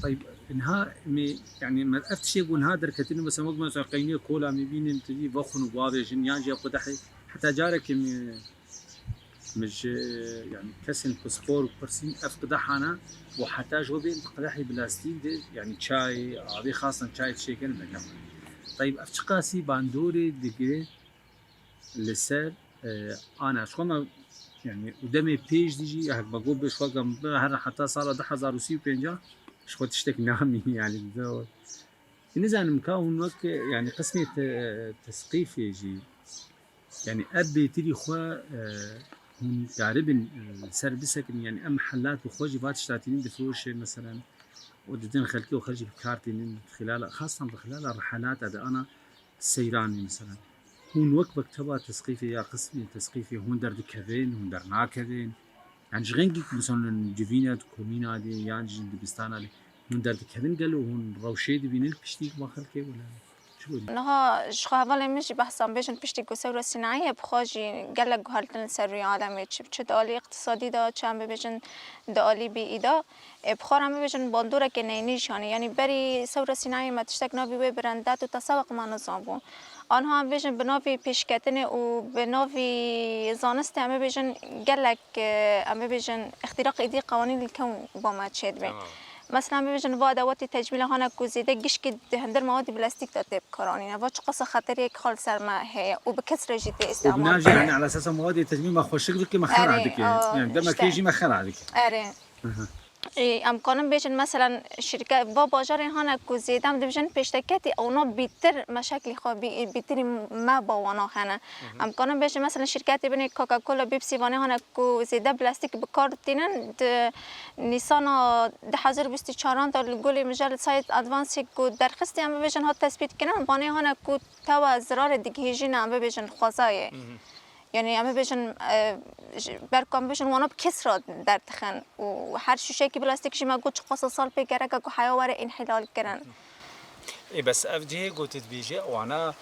tayîb, niha me, yanî me ev tiştê ku niha derketîne, mesela wek mesela qeyniyê kola me bînin, tu dî vexwin û bavêjin, yan jî ev qedehê, heta carekê me, me ji, yanî kesên pispor û pirsîn ev qedehana û heta ji we bên qedehê plastîk de, yanî çayê, avê xasan çayê tiştê kin veke. Tayîb, ev çiqasî bandorê digire li ser, Ana, ji xwe me, yani, û demê pêş dî jî, hek me got, bi ji xwe gam bi her heta sala du hezar û sî û pênc ji xwe tiştek namî, yani, do-, nizanim ka hûn wek, yani, qismê te-, tesqîfê jî, yani, ev bêtirî xwe, e, hûn karibin, e, ser bisekin, yani, em mihelat bi xwe jî va tişta tînin difiroşe, meselen, û didin xelkê û xelkê bi kar tînin, xilala, xastan bi xilala rihelata de, ana, seyranê, mesela. Hûn wek mekteba tesqîfê ya qismê tesqîfê hûn derdikevin, hûn dernakevin? Yani ji rengî ku, mesela, civîna di komîna de yan jî dibistana de hûn derdikevin, gelo hûn rewşê dibînin piştî ma xelkê wele? Çi wele? Niha ji xwe hevalên min jî behsan bêjin piştî ku sewra sînayê bi xwe jî gelek guhertin li ser rûyê alemê, çi, çi di alî iqtisadî de, çi em bibêjin di alî bîî de. Ê, bi xwe re em bibêjin bandorekê neyînî jî hene. Yanî berî sewra sînayê me tiştek navî wê birendet û teseweq me nizanbû. Anha em bêjin bi navî pêşketinê û bi navî zanistê em bibêjin gelek, e, em bibêjin îxtîraq êdî qewanîn li kewn bo me çêdibê. Tamam. Mesela em bibêjin va dewetê tecmîla hane ku zêde gişkî di hundir mewadî plastîk de tê bikaranîne. Va çiqasa xeteriyek xwe li ser me heye û bi kes re jî tê Û îstîmal bina jî, kirin. Yani, ala esasa mewadê tecmîl me xweşik dike, me xera Erê, dike. a, Yani, işte. demekê jî me xera dike. Erê. Aha. Ê, em kanin bêjin, meselen, şirket, va bajarên hane ku zêde em dibêjin pêşteketî, ewna bîtir meşeklî xwe bî-, bîtirî me ba wana hene. Hı hı. Em kanin bêjin, meselen, şirketê binê Coca-Cola, Pepsi, vanê hane ku zêde plastîk bi kar tînin, di Nîsana du hezar bîst û çaran de li Gulê Mijel Site Advance ku derxistî, em bibêjin, hat tespît kirin, vanê hane ku tewa zirarê digihîjîne, em bibêjin, xwezayê. Hı hı. Yani, em bibêjin, e, ji ber ku em bibêjin wana bi kes re derdixin û her şûşeyekî plastîk jî me got çiqasa sal pê gereke ku heya were înhilal kirin. Ê, bes ev cihê ku tu dibêje, wana,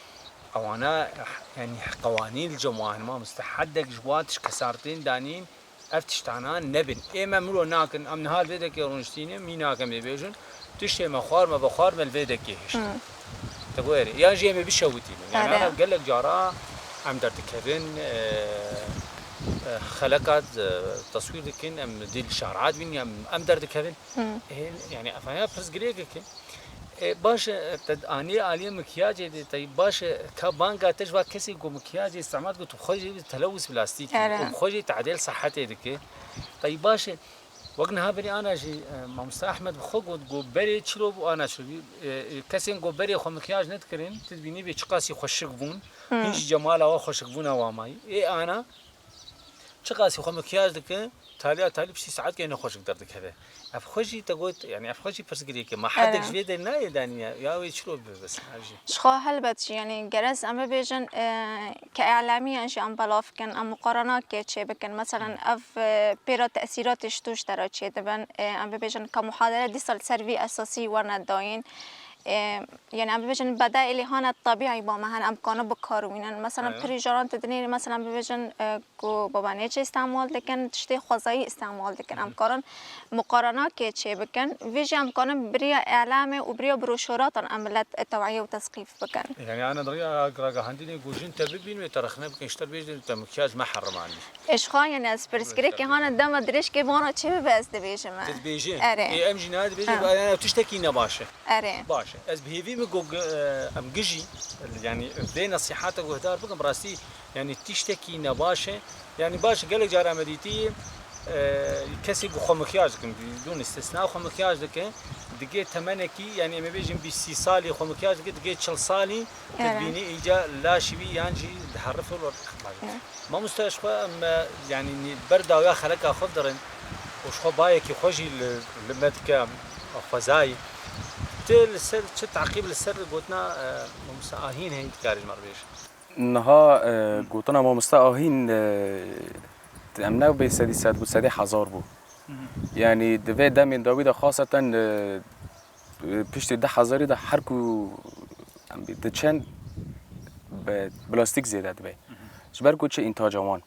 wana, yani, qewanîn li cem wan hema musteheddek ji wan tişt kesartên danîn, ev tiştana nebin. Ê me miro nakin, em niha li vê dekê rûniştîne, mî nakin bê bêjin, tiştê me xwar me, bi xwar me li vê dekê hişt. Hmm. Te got erê. Yan jî em ê bişewitînin. Yani, Erê. ana gelek cara em derdikevin, e, e, xeleka, e, teswîr dikin, em dê li şara dibînin, em, em derdikevin. Hmm. Ê, yani, efaya pirsgirêkek e. E, baş e, te anî aliyê mikyacê de, te baş e, ka banga te ji va kesê ku mikyacê îstemal ku tu xwe jî telewis plastîkî, Erê. û xwe jî tedêl sehetê dike. Te baş e, Wek niha berê ana jî, e, Mamoste Ehmed bi xwe got, got berê çilo bû, ana çilo bû. E, e, kesên got berê xwe mikyaj nedikirin, tu dibînî bê çiqasî xweşik bûn. Hmm. Hîn jî cemala wan xweşikbûna wan mayî. Ê ana çiqasî xwe mikyaj dike, taliya talî piştî saetkê ne xweşik derdikeve. Ev xwe jî te got, yani ev xwe jî pirsgirêk e. Ma hedek Erê. ji vê de nayê danî ya, ya wê çilo bibe bes, ev jî. Ji xwe helbet jî, yani gerez em bibêjin, e, ke îlamiyan jî em belav bikin, em muqarenakê çê bikin. Meselen, ev, e, pêra tesîratê ji tu ji te re çê dibin. E, em bibêjin ka muhadere dîsa li ser vî esasî werne dayîn. E, yani em bibêjin bedeîlê hane tebîî ba me hene, em kanin bi kar wînin. Meselen, Aya. pirî caran tu dinêrî, meselen, bibêjin, e, ku babanêçê îstemal dikin, tiştê xwezayî îstemal dikin. Em Hı hı. karin muqarenakê çê bikin. Vê jî em kanin bi riya îlamê û bi riya broşuratan em milet tewîye û tesqîf bikin. Yani ana diriya ragihandinê ku jin te bibîn wê te rexne bikin, ji te bêjin te mikyaj me herimanî. Ê, ji xwe, yani ez pirsgirêkê hane dema dirêjkê vana çê bibe ez dibêjim. Te dibêjin? Erê. Ê, em jî niha dibêjin, Ha. yani ev tiştekî ne baş e. Erê. Baş e. Ez bi hêvî min ku, e, em gijî, yani vê nesîhata guhdar bikim, rastî, yani tiştekî ne baş e. Yani baş e, gelek cara me dîtî, e, kesê ku xwe mikyaj dikin, bidûn îstisna xwe mikyaj dike, digê temenekî, yani em ê bêjin bîst sî salî xwe mikyaj dike, digê çil salî, tu Erê. dibînî îca laşî wî yan jî diherife û li xebat. Erê. Mamoste, ji xwe em, e, yanî nî-, ber dawiya xeleka xwe dirin û ji xwe bayekî xwe jî li, li me dike, em, xwezayî. Tu li ser, çi teqîb li ser gotina, e, Mamoste Ahîn heye dikarî ji me re bêjî? Niha, e, gotina Mamoste Ahîn, e, em nebê sedî sed bû, sedê hezar bû. Hı hı. Yanî di vê demên dawî de xaseten, e, piştî du hezarî de her ku em bê diçin bi plastîk zêde dibe. Hı hı. Ji ber ku çi întaca wan.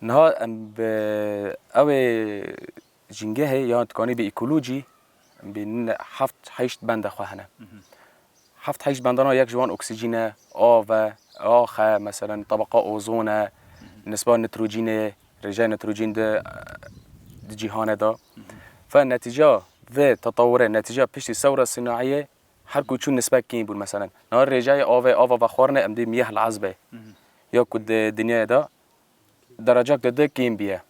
Niha em bi ew ê jîngehê ya dikanî bi ekolojî em bê ne-, heft heşt benda xwe hene. Hı hı. Heft heşt bendana yek ji wan oksîjîn e, av e, ax e, meselen tebeqa ozon e, Hı hı. nisba nitrojînê, rêjeya nitrojîn di, di cîhanê de. Hı hı. Fe netîca vê tetawurê, netîca piştî sewra sînaiyê her ku çû nisbek kêm bûn, meselen. Niha rêjeyê avê, ava vexwarinê em dê miyeh li ez be. Hı hı. Ya ku di dinyayê de Derecak de de kêm biye.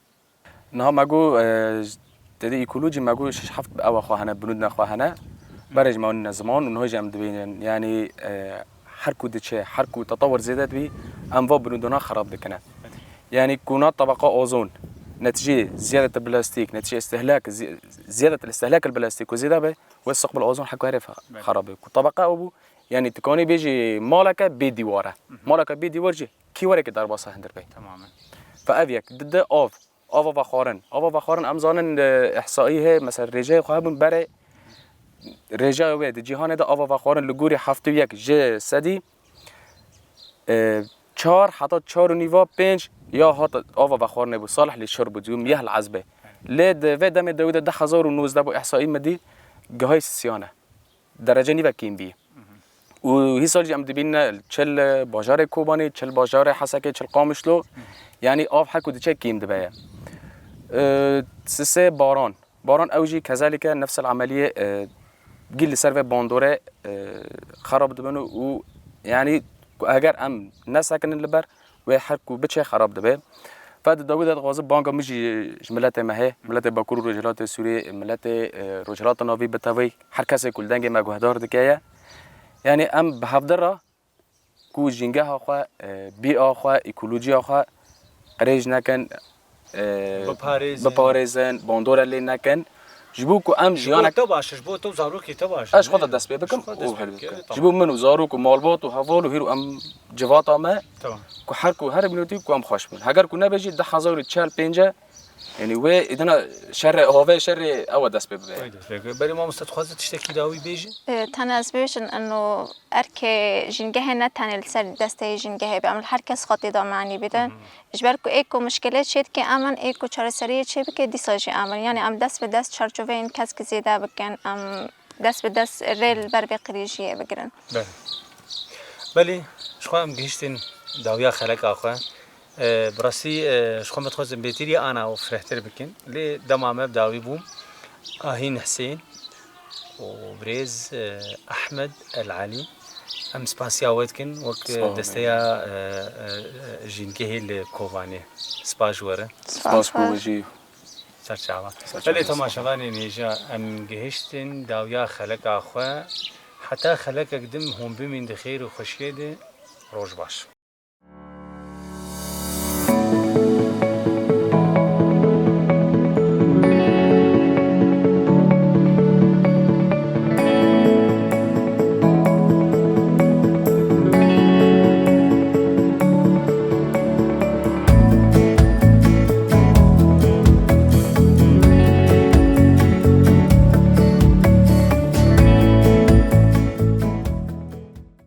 Niha me got, e, têdî ekolojî me got şeş heft ewa xwe hene, binûdna xwe hene. Berê ji me anîne ziman û niha jî em dibînin. Yanî, e, her ku diçe, her ku tetewir zêde dibî, em va binûdana xerab dikine. Yanî ku na tebeqa ozon, netîcê ziyadete plastîk, netîcê istihlak, zi-, ziyadete istihlak el plastîk ku zêde be, wê siqbil ozon heko herê fe-, Belê. Xerab be. Ku tebeqa ew bû, yanî tu kanî bêjî maleke bê dîwar e. Hı hı. Maleke bê dîwar jî kî were ki derbasa hundir be. Temamen. Fe ev yek, di, di av. Ava vexwarin. Ava vexwarin em zanin, e, ihsaî heye, mesela rêjeyê xwe hebûn berê rêjeya wê di cîhanê de ava vexwarin li gorî heftê û yek ji sedî, e, çar heta çar û nîva pênc ya hat ava vexwarinê bû, salih lê şir bû, diyûm yeh li ezbê. Lê di vê demê dewî de du hezar û nozdeh bû ihsaî min dî, gihayî sisiyan e. Derece nîve kêm bî. Û hîsal jî em dibîne çil bajarê Kobanê, çil bajarê Hesekê, çil Qamişlo, yanî av heko diçe kêm dibe ye. E, sisê baran. Baran ew jî kezelîke nefsel emeliyê, e, gî li ser vê bandorê, e, xerab dibin û, û yanî ku eger em nesekinin li ber, wê her ku biçe xerab dibe. Fe di dawî de dixwazim banga min jî ji miletê me hê, miletê Bakur û Rojhilatê Sûriyê, miletê, e, Rojhilata Navî bi tevî her kesê ku li dengê me guhdar dike ye. Yanî em bi hevdi re ku jîngeha xwe, e, bîa xwe, ekolojiya xwe qirêj nekin, e, Biparêzin. Biparêzin, bandore lê nekin. Ji bo ku em Ji bo jiyanek te baş e, ji bo te û zarokê te baş e, Ez ji xwe ne? de dest pê bikim Ji xwe û dest pê hel bike, bikim. tamam. Ji bo min û zarok û malbat û heval û hîro em civata me Tamam. ku her ku her minotî ku em xweş bin. Heger ku nebe jî du hezar û çel pênc e, yanî wê îdina şerê, havê şerê ew e dest pê bibe. Wê dest pê bibe. Belê mamoste, dixwaze tiştekî dawî bêjî? E, tenê ez bêjin, eno erkê jîngehê ne tenê li ser desteyê jîngehê be, em li her kes xwe tê de manî bidin. Hı hı. Ji ber ku ê ku mişkilê çêdike em in, ê ku çareseriyê çêbike, dîsa jî em in. Yanî em dest bi dest çarçoveyên kesk zêde bikin, em dest bi dest rê li ber vê qirêjiyê bigirin. Belê. Belê, ji xwe em gihiştin dawiya xeleka xwe. E, bi rastî, e, ji xwe me dixwazin bêtirî ana û firehtir bikin. Lê dema me bi dawî bû. Ahîn Hisên û birêz, e, Ehmed El Elî. Em spasiya we dikin wek, e, Sağ olun. desteya, e, e, e, jîngehê li Kovanê. Spas ji we re. Spas ku we jî. Ser çava. Ser çava. Belê temaşevanên hêja, em gihiştin dawiya xeleka xwe. Heta xelekek din hûn bimîn di xêr û xweşiyê de. Roj baş.